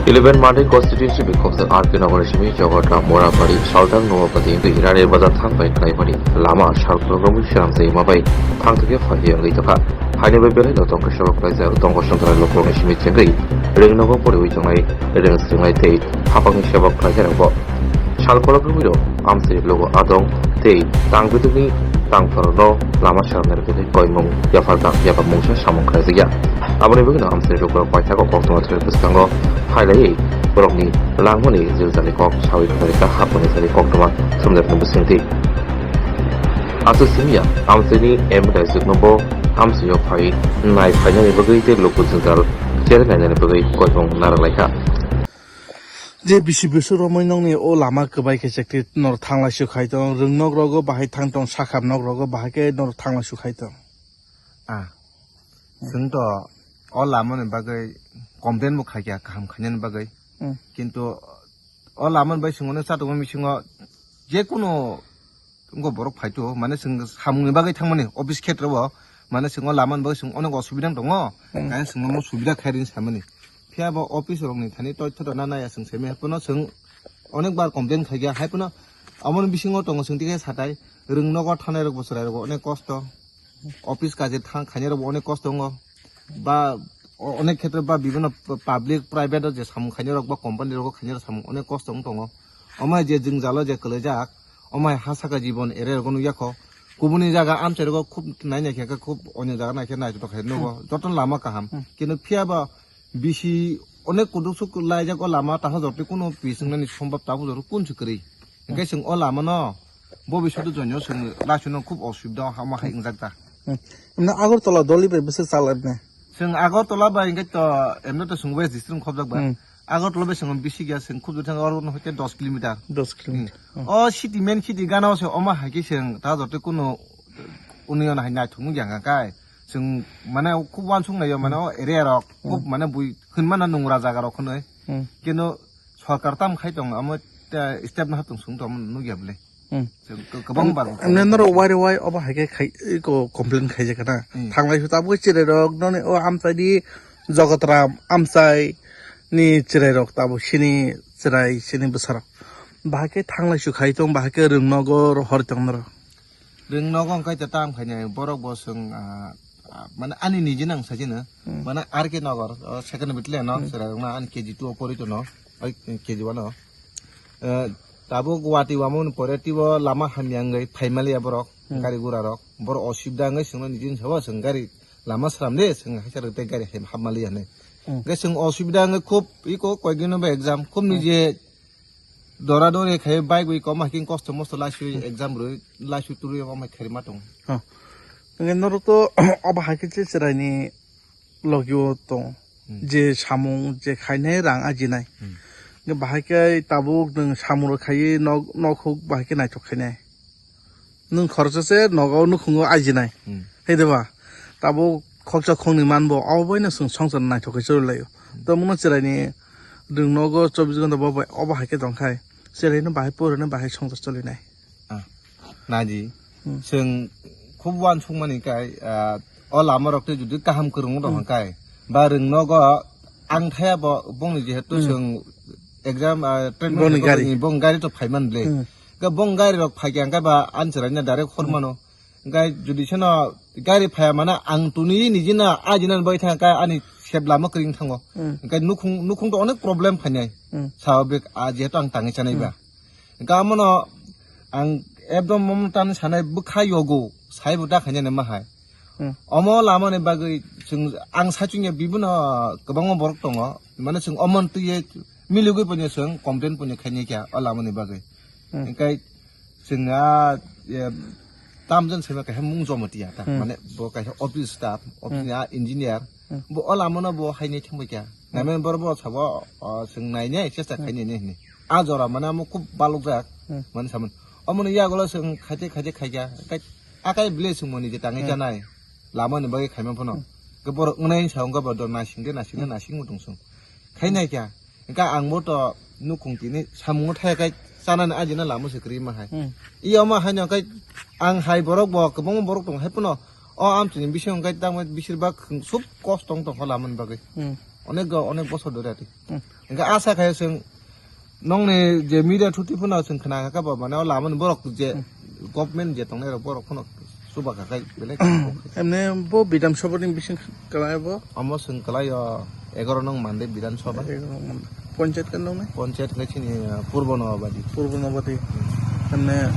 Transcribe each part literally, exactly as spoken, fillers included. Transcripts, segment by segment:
Eleven Mandai constituency bikhobjak R K Nagar simi Jogatra Morapari Saltang Nuwapati wngwi Rani Bazar thang bai Khlaipari lama salkhulumrokni swnamjak ma bai thangthokhe phaiwi wngwi tongkha. Haini bai belai no tongkhe sebo khlaijak Dongkosong Tara lukurokni simi chengwi Rengnogo poriwi tongnai Rengsringlai tei Hapangni sebo khlaijak rokbo. Salkhulumrok amchai logo adong tei tang bidukni tangphorno lama swnamnai rwgwi koimung yaphar da yapha mungsa samung khlaijakya. Aboni bagwino amchai lukurok paithago koktwma thwngwi bwskango phailaiwi borokni langmani jil jani kok sawi khlai kha hapmani thani koktwma thumnai rwgwi bwswngtwi. Aswk simiya amchaini M L A jwkno bo amchaio phai nai phainani bagwi tei luku jwngjal cherwi nainani bagwi koimung narwk lai kha. Je bisi bwswk romwi nokni o lama kwbai khe chekti nor thanglai su khai tong, rwngnok rogo bahai thang tong, sakha nok rogo bahai khe nor thanglai su khai tong. Ah, chwng to o lama ni bagwi complain bo khaikha, kaham khainani bagwi. Hmm. Kintu o lama ni bai chwng ono chatungma bisingo je kunu wngkha borok phaitu, mane chwng samungni bagwi thangmani office khetreo, mane chwng o lamani bagwi chwng onek osubida wng tongo, hmm, kaya chwngno omo subida khairwi samani. Phiya bo office rokni thani toithoto na naya chwng semi, haiphano chwng onek bar complain khaikha, haiphano amoni bisingo tongo chwng tikhe satai, rwng nogo thanai rokbo chwrai rokbo onek kosto, office kajir thang khainai rokbo onek kosto wngo. Ba o-, onek khetre ba bibhinno p-, public, private o je samung khainai rok ba company rogo khainai rok samung onek kosto wng tongo. Omo hai je jwngjalo je kwlaijak, omo hai ha saka jibon ere rogo nukya kho. Kubuni jaga amchai rogo khub nai nai khe khub onyo jaga nai khe naithotok khe nugo. Hmm. Jotono lama kaham. Hmm. Kintu phiya ba bisi onek kuduksuk laijak o lama taha jotoi kunu pi swngnani sombab tabuk jotoi kunsu kwrwi. Hmm. Hwnkhe chwng o lama no bobiswt o joino chwng laisuno khub osubida o hama hai wngjak da. Hmm. Emne Agartala doli bai bwswk chalai mane? Chwng Agartala bai hwnkhe to emne to chwng West District khobjak ba. Hmm. Agartala bai chwng bisi gya chwng khub jotong oro no hoite dos kilometer. Dos kilometer. Hmm. Hmm. O city, main city gana o se omo hai khe chwng ta joto kuno union hai naithok nung yang kai. Chwng mane khub wansuk nai o mane o area rok khub, hmm, mane bui hwnmana nungra jaga rok hwnwi. Hmm. Keno sorkar tam khai tong amo step no hatung sung tong nugya bwle. Hmm. Chwng kwbang bar. Emne norok wari wai obo hai khe khai, eko complain khaijak na. Hmm. Thanglai su tabuk chwrai rok noni o amchai di Jogotram amchai ni chwrai rok tabuk sini chwrai sini bwsarok. Bahai khe thanglai su khai tong, bahai khe rwng nogo hor tong norok. Rwng nogo hwnkhe ta tam khainai borok bo chwng, ah, ah, mane ani niji nang sajino. Hmm. Mane R K Nagar, o second battalion no, hmm, chwrai rok na ani K G two o pori tono, oi K G one o. Eh, tabuk watwi wamani pore twibo lama hamya wngwi phaimaliya borok, hmm, gari gura rok. Borok osubida wngwi chwngno nijini sabo chwng gari lama sram de, chwng haisa rwtwi gari hai hapmaliya hinwi. Hmm. Hwnkhe chwng osubida wngwi khub iko koikdino bai exam, khub, hmm, nije dora dori khai bike bai koma hiking kosto mosto laiswi, hmm, exam rwi laiswi turwi omo khairima tongo. Oh. Hwnkhe norok to obo hai khe chwraini logio tong. Hmm. Je samung je khainai rang ajinai. Hmm. Bahai khe tabuk nwng samung rok khaiwi nok, nok huk bahai khe naithok khainai. Nwng khoroksa se nogo nukhungo ajinai. Hmm. Hai de ba? Tabuk khoksa khoknwi manbo abo bai no chwng swngchar naithok khe choli laio. Hmm. Tamo no chwraini nwng nogo chobbish ghonta bo bai obo hai khe tong khai. Chwraino bahai purano bahai swngchar cholinai. Ah, naidi. Hmm. Chwng khub uansukmani kai, ah, o lama rok tei jodi kaham kwrwng rok, hmm, hwnkhe ba rwng nogo ang thaya bo bongni jehetu, hmm, chwng exam, ah, treatment bongni gari, bong gari to phaiman ble. Hmm. Ga bong gari rok phaikya hwnkhe ba ani chwraino direct hor, hmm, mano. Hwnkhe jodi seno gari phaya mana ang tuni nijina ajina bai thangkha ani sep lama kwrwng thango. Hmm. Hwnkhe nukhung, nukhung to onek problem phainai. Hmm. Swababik, ah, jehetu ang tangwi chanai ba. Hmm. Hwnkhe amono ang ekdom omo tani sanai bwkha yogo, saibo da khainani ma hai. Hmm. Omo lamani bagwi chwng, ang saichung ya bibino kwbangma borok tongo, mane chwng omo twiwi miligwi pono chwng complain pono khainai kha o lamani bagwi. Hmm. Hwnkhe chwng a, e, tamjani saima kaisa mung Jomotia ta, hmm, mane bo kaisa office staff, office, hmm, ni a engineer, hmm, bo o lamano bo hainai thangbai kha. Hmm. Naimani borok bo sabo, o, chwng nainai chesta, hmm, khainani hinwi. A jora mane amo khub balokjak, hmm, mane samani. Omoni yagulo chwng khaite khaite khaikha, kai-, akai bile chwng mani je tangwi, hmm, chanai, lamani bagwi khaima phano. Hmm. Ke borok wngnai sa wngkha ba do nasing de nasing de, hmm, nasing mutung chwng. Khainai kha, hwnkhe ang bo to nukhung tini samungo thaya khai chanani ajina lama se kwrwi ma hai. Hmm. Iya ma haino khai ang hai borok bo kwbangma borok tong hai phano o amchini bisingo khai tamo bisir bak sub kosto wng tong kha lamani bagwi. Hmm. Onek go-, onek bosor dori ati. Hmm. Hingke asa khayo chwng nongni je media thuti phano chwng khna kha ba mane o lama ni borok je Hmm. government je tongnai rok borok phano chuba kha khai belai. Emne bo Bidhan Sabha ni bising kalai bo? Omo chwng kalai o egaroh nong Mande Bidhan Sabha. Egaroh nong Mande. Ponchayat kan nong nai? Ponchayat khe chini, uh, Purbo Nobadi. Purbo Nobadi. Emne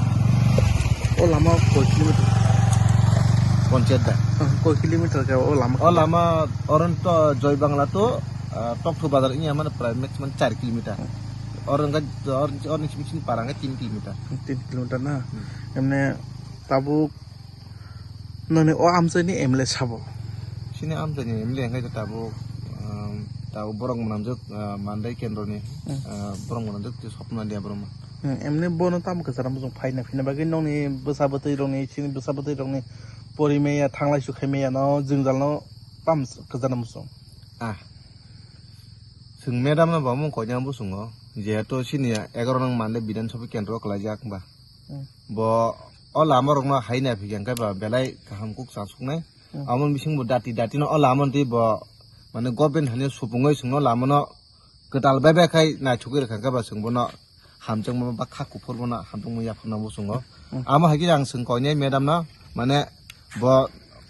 o lama koi kilometer? Ponchayat da. Ah, koi kilometer khe o lama? O lama oronto Joy Bangla to, uh, Tokthu Bazar wngya mane prai maximum char kilometer. Hmm. Oro wngkha, or, or nisi bising para wngkha tin kilometer. Tin kilometer na? Hmm. Emne tabuk noni o amchaini M L A sabo? Chini amchaini M L A wngkha khe tabuk, um, tabuk borok mwnamjak, uh, Mandai kendroni, Hmm. uh, borok mwnamjak tei Swapna Debbarma mo. Hmm, emne bono tamo kwcharo muchung phaina phina bagwi nokni bwsa bwtwi rokni, chini bwsa bwtwi rokni pori maya, thanglai sukhai maya no, jwngjal no tamo kwcharo muchung? Ah. Chwng madam no bo mung koina bwswngo, jehetu chini egaroh nong Mande Bidhan Sabha kendro kwlaijak ba. Hmm. Bo o lama rokno hai nai phikha hwnkhe ba belai kaham kuk chasuknai. Hmm. Amo bising bo dati dati no o lama twi bo mane government hani supungwi chwngno lama no kwtal bai bai khai naithugwi rwkha hwnkhe ba chwng bono hamjakma ba kha kuphur bono hamjakma yapharna bwswngo. Hmm. Amo hai khe ang chwng koinai madam no mane bo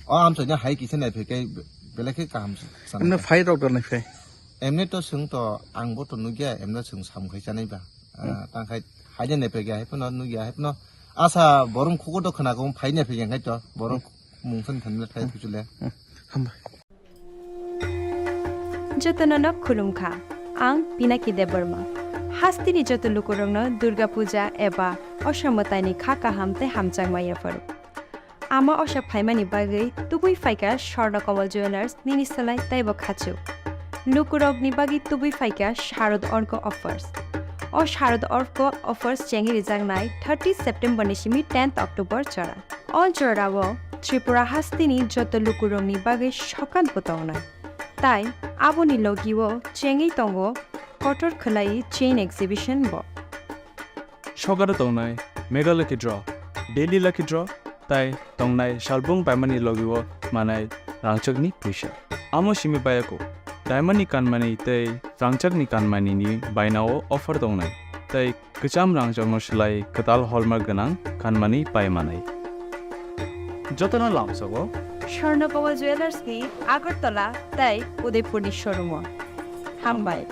o amchaino hai kisa nai phikhe belai khe kaham sana. Emne phai rok da nai phai? Emne to chwng to ang bo to nukya, emne chwng sam khai chanai ba. Ah, Hmm. tang khai hai de nai phikhe hai phano nukya hai phano asa borom khugo to khna kong phai nai phikhe khai to borom Hmm. mung san thanle thai Hmm. kuchule. Hmm. Hambai. Jotono no khulumkha. Ang Pinaki Debbarma. Hasteni joto lukurokno Durga Puja eba Osha mwtaini kha kaham tei hamjakma yapharo. Ama Osha phaimani bagwi tubui phaikha Swarna Kamal Jewellers nini slai teibo khachuk. Lukurokni bagwi tubui phaikha Sharad Orko offers. O Sharad Orko offers chengwi rijaknai thirty September ni simi tenth October jora. O jorao Tripura hasteni joto lukurokni bagwi sokat bo tongnai. Tai aboni logio chengwi tongo kotor khwlai chain exhibition bo. Sokaro tongnai Mega Lucky Draw, Daily Lucky Draw, tai tongnai salbung paimani logio manai rangchakni puisa. Amo simi bayako, diamondni kanmani tei rangchakni kanmanini bainao offer tongnai, tai kwcham rangchakno slai kwtal hallmark gwnang kanmani pai manai. Jotono lamsogo Swarna Kamal Jewellers ni Agartala tei Udaipurni showroom o. Hambai.